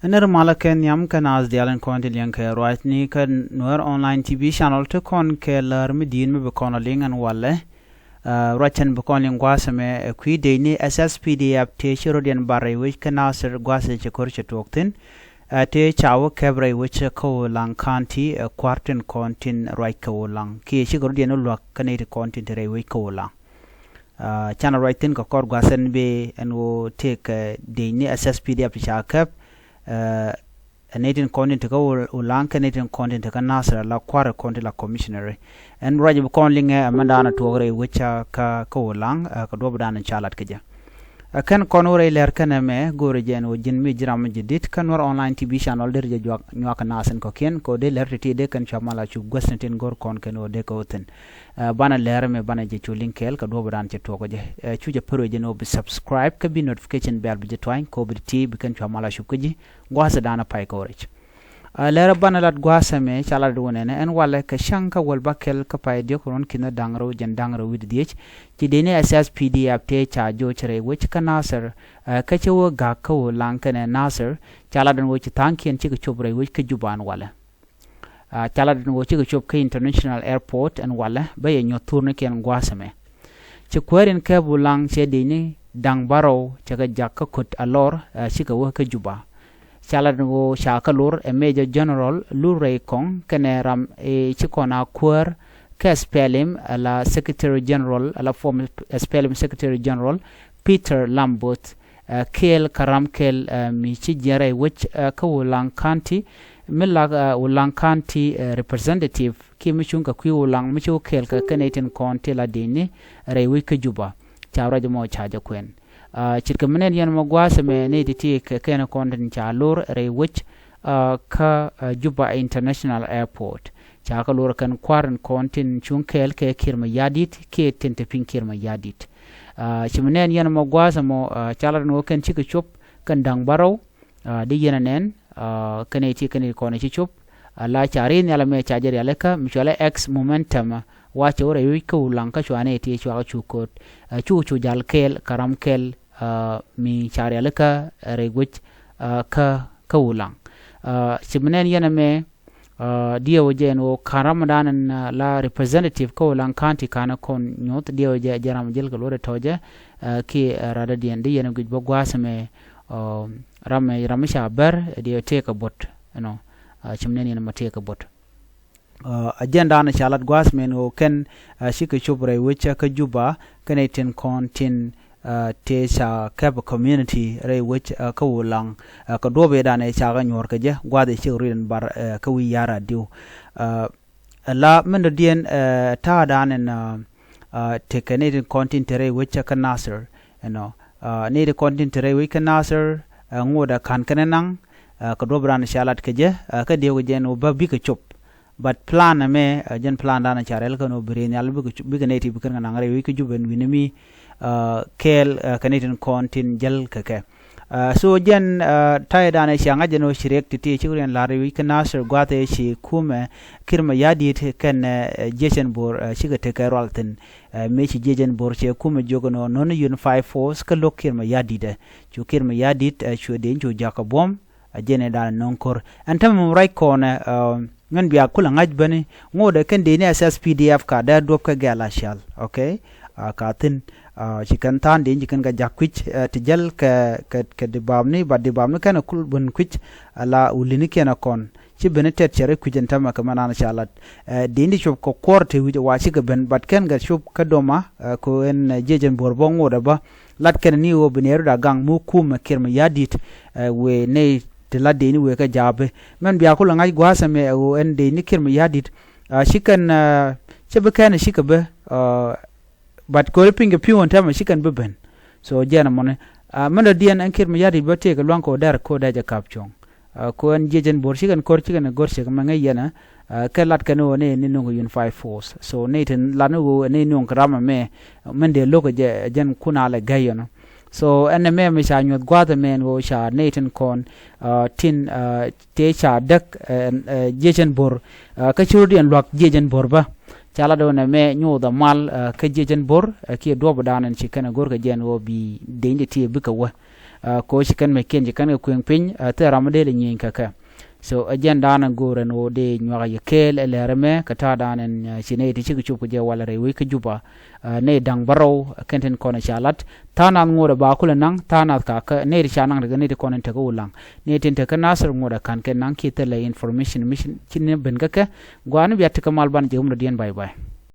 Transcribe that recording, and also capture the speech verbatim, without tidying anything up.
Ɛn ri malä kɛ nhiam kä naath diaal in kɔn ti liɛŋ kɛ ruacni kä Nuer Online T V channel ti kɔn kɛ lär mi di̱i̱t mi bi kɔn a liŋ ɛn walɛ. Ruac ɛn bi kɔn liŋ gua̱a̱th ɛmɛ ɛ kui̱ dec ni S S P D F tëë ci rɔ̱diɛn bar rɛy wec kä Nasir gua̱a̱th ɛ ci ko̱r ci tuɔɔk thi̱n. Tëë ca wä kɛp rɛy wec kä Ulaŋ County ɛ kua̱r tin kɔn tin ruac kɛ Ulaŋ kiɛ cikɛ rɔ̱diɛn wä luäk kä nɛy ti kɔn tin te rɛy wec kä Ulaŋ. Canɛ ruac thi̱n kɛ kɔr gua̱a̱th ɛn bi ɛn ɣöö tëëkɛ dec ni S S P D F ti ca kɛp ɛ nɛy tin kɔn tin te kä Ulaŋ kɛ nɛy tin kɔn tin te kä Nasir ala kua̱r kɔn ti la commissioner. Ɛn ruac bi kɔn liŋɛ ɛ mɛn daanɛ tuɔɔk rɛy wec kä kä Ulaŋ ɛ kɛ duɔ̱p daanɛ ca lat kä jɛ. Ɛ kɛn kɔn wä rɛy lɛr kɛn ɛmɛ go̱o̱rɛ jɛ ɛn ɣöö ji̱n mi ji̱ ram mi ji̱ di̱t kä Nuer Online T V channel deri jɛ juak nyuak kɛ naath in kɔ̱kiɛn kɛ ɣöö dee lɛr ti̱ti̱ dee kɛn cua mal a cup guäth ni tin go̱o̱r kɔn kɛn ɣöö dee kɛ wä thi̱n. Banɛ lɛr ɛmɛ banɛ jɛ cu liŋ kɛɛl kɛ duɔ̱p daanɛ cɛ tuɔɔk kä jɛ. Cu jɛ pär wee jɛ ɛn ɣöö bi subscribe kä bi notification bell bi jɛ tuany kɛ ɣöö bi ti̱ti̱ bi kɛn cua mal a cup kä ji̱ gua̱a̱th daanɛ pay kɛ ɣöö rɛc. Lɛr banɛ lat gua̱a̱th ɛmɛ ca lat wä nɛnɛ ɛn walɛ kɛ cäŋ kä wäl bäkɛl kä pay diɔ̱k ruɔ̱n ki̱n da̱ŋ rɛw jɛn da̱ŋ rɛw wi̱cdɛ dhiec. Ci dec ni S S P D F tëë ca joc rɛy wec kä Nasir kä cä wä ga̱k kä Ulaŋ kɛnɛ Nasir. Ca lat ɛn ɣöö ci tha̱a̱ŋkiɛn cikɛ cop rɛy wec kä Juba ɛn walɛ. Ca lat ɛn ɣöö cikɛ cop kä International Airport ɛn walɛ bä yɛ nyuɔ̱th thurnikiɛn gua̱a̱th ɛmɛ. Ci kuäär in kɛp Ulaŋ cɛ dec ni da̱ŋ bärɔw cɛ kɛ jak kä Kot Alɔr cikɛ wä kä Juba. Ca lat ɛn ɣöö ca kä lor ɛ Major General Lur Rɛy Kɔŋ kɛnɛ ram ëë ci kɔn a kuäär kä S P L M ala Secretary General ala former S P L M Secretary General Peter Lamboth. Kɛɛl kä ram kɛl mi ci jiɛn rɛy wec kä Ulaŋ County mi lak Ulaŋ County representative kiɛ mi cuŋ kɛ kui̱ Ulaŋ mi ci wä kɛɛl kɛ kɛn itin kɔn ti la di̱i̱ni rɛy wec kä Juba. Ca ruac mɔ ca jɛ kuɛn. Ce̱tkɛ mi nɛn yɛn mɔ gua̱a̱th ɛmɛ ni ti ti kɛ kɛn kɔn tin ca lor rɛy wec kä Juba International Airport. Ca kɛ lor kɛn kua̱r in kɔn tin cuŋ kɛɛl kɛ Kiir Mayardit kiɛ tin te piny Kiir Mayardit. Ci mi nɛn yɛn mɔ gua̱a̱th ɛmɔ ca lat ni wä kɛn cikɛ cop kɛn da̱ŋ bärɔw. Di yɛn ɛ nɛn kɛn iti kɛn iti kɔn ci cop. Ala ca ri nhial ɛmɛ ca jɛ rialikä mi cualɛ X momentum. Wa cɛ wä rɛy wec kä Ulaŋ kä cuanɛ iti cuakä cu ko̱o̱t. Cu cu jal kɛɛl kä ram kɛl mi ca rialikä rɛy wec kä kä Ulaŋ. Ci mi nɛn yɛn ɛmɛ diɛw jɛ ɛn ɣöö ka̱n ram dan ɛn la representative kä Ulaŋ County ka̱n kɔn nyuɔth diɛw jɛ jɛ ram jil kɛ luɔt ɛ tɔ̱ɔ̱cɛ. Kiɛ radä diɛn di yɛn guic bä gua̱a̱th ɛmɛ ram ɛ ram mi ca bär diɛw tëëkɛ buɔ̱t ɛnɔ. Ci mi nɛn yɛn ɛmɛ tëëkɛ buɔ̱t. Agenda ni ca lat gua̱a̱th mɛn ɣöö kɛn cikɛ cop rɛy wec kä Juba kɛn ɛ tin kɔn tin tëë ca kɛp community rɛy wec kä Ulaŋ. Kɛ duɔ̱p ëëdan ɛ ca kɛ nyuɔ̱ɔ̱r kɛ jɛ gua̱a̱th ɛ cikɛ rui̱dɛn bar kä wi̱i̱ ya̱r a diw. La mɛn dɔ̱diɛn ta̱a̱dan ɛn tekɛ ni tin kɔn tin te rɛy wec kä Nasir ɛnɔ. Ni tin kɔn tin te rɛy wec kä Nasir ŋot ɛ ka̱n kɛn ɛ naŋ kɛ duɔ̱p ëëdan ca lat kɛ jɛ kä diɛw kɛ jɛ ɛn ɣöö bä bikɛ cop. But plan ɛmɛ jɛn plan dan ca rɛl kɛn ɔ bi ri nhial bikɛ nɛy ti bi kɛn kɛ naŋ rɛy wec kä Jubɛn wi̱ni mi kɛɛl kɛ nɛy tin kɔn tin jäl kɛ kɛ. So jɛn ta̱yɛ dan cia ŋa̱c jɛn ɔ ci riɛk ti ti ci riɛn la̱r rɛy wec kä Nasir gua̱th ɛ ci kumɛ Kiir Mayardit kɛn jiecɛn Bor cikɛ tekɛ rual thi̱n. Mëë ci jiecɛn Bor cɛ kumɛ jiök ɛn ɔ no̱n unified force kä lo̱k Kiir Mayardit ɛ cu Kiir Mayardit cu dec cu jakä buɔ̱m. A jɛn ɛ dan nöŋ ko̱r ɛn tämɛ mum ruac kɔnɛ ŋän bia kulɛ ŋa̱c bäni ŋot ɛ kɛn dee ni S S P D F ka dee duɔ̱p kɛ gɛl a cial. Okay. Ka thi̱n ci kɛn tha̱a̱n dee ci kɛn kɛ jak kui̱c ti jäl kɛ kɛ kɛ di bapni bat di bapni kɛn ɛ kul bän kui̱c. Ala wulini kiɛn ɛ kɔn ci beni tɛt cɛ ri kui̱c ɛn tämɛ kɛ mɛ nan ca lat. Dee ni cop kɛ kuɔr ti wi̱c wa cikɛ ben bat kɛn kɛ cop kä doma kɛ ɛn jiecɛn Bor bä ŋot ɛ bä. Lat kɛn ni ɣöö bi nɛɛru da gaŋ mi wä kumɛ Kiir Mayardit wëë nɛy ti la dec ni wëë kɛ ja̱a̱pi. Mɛn bia kulɛ ŋa̱c gua̱a̱th ɛmɛ ɣöö ɛn dec ni Kiir Mayardit ci kɛn cä bi kɛn cikɛ bä. But kööri piny kɛ pi̱w ɛn tɛmɛ ci kɛn bi ben. So jɛn ɛmɔni mɛn dɔ̱diɛn ɛn Kiir Mayardit bä tëëkɛ lua̱ŋ kɛ ɣöö dɛr ko̱dɛ jɛ ka̱p cuɔ̱ŋ. Ko ɛn jiecɛn Bor ci kɛn ko̱r ci kɛn go̱r cek mɛ ŋäc yɛn ɛ kɛ lat kɛn ɣöö ni ni nuŋ kɛ unified force. So ni tin lat ni ɣöö ni nuŋ kɛ ram ɛmɛ mɛn dee lo̱k ɛ jɛn kun alɛ gäy yɛn ɔ. So ɛn ɛmɛ mi ca nyuɔth gua̱a̱th ɛmɛ ɛn ɣöö ca ni tin kɔn tin tëë ca däk jiecɛn Bor kä ci rut yɛn luak jiecɛn Bor bä. Ca lat ɣöö nɛmɛ nyuɔth ɛ mal kä jiecɛn Bor kiɛ duɔ̱p dan ɛn ci kɛn ɛ go̱r kɛ jɛn ɣöö bi deny ti ti bikɛ wä. Ɛ, kɛ ɣöö ci kɛn mec kiɛn ci kɛn kɛ kuëŋ piny, ɛ, thil ram mi dee lɛ nyieny kɛ kɛ. So ɛ jɛn daanɛ go̱o̱rɛ ni ɣöö dee nyuak a yɛ kɛɛl ɛ lɛr ɛmɛ kɛ ta̱a̱ daanɛ, ɛ, ci nɛy ti cikɛ cop kɛ jɛ walɛ rɛy wec kä Juba. Ɛ, nɛy da̱ŋ bärɔw, ɛ, kɛn tin kɔn ɛ ca lat. Tha̱a̱ŋ nath ŋot ɛ ba kulɛ naŋ, tha̱a̱ŋ nath kakä, nɛy ti ca naŋ tekɛ nɛy ti kɔn in tekɛ Ulaŋ. Nɛy tin tekɛ Nasir ŋot ɛ ka̱n kɛ naŋ kiɛ thilɛ information mi ci, ci ni ben kä kɛ. Gua̱a̱ni bia tekɛ mal banɛ jɛ wumdɔ̱diɛn, bye bye.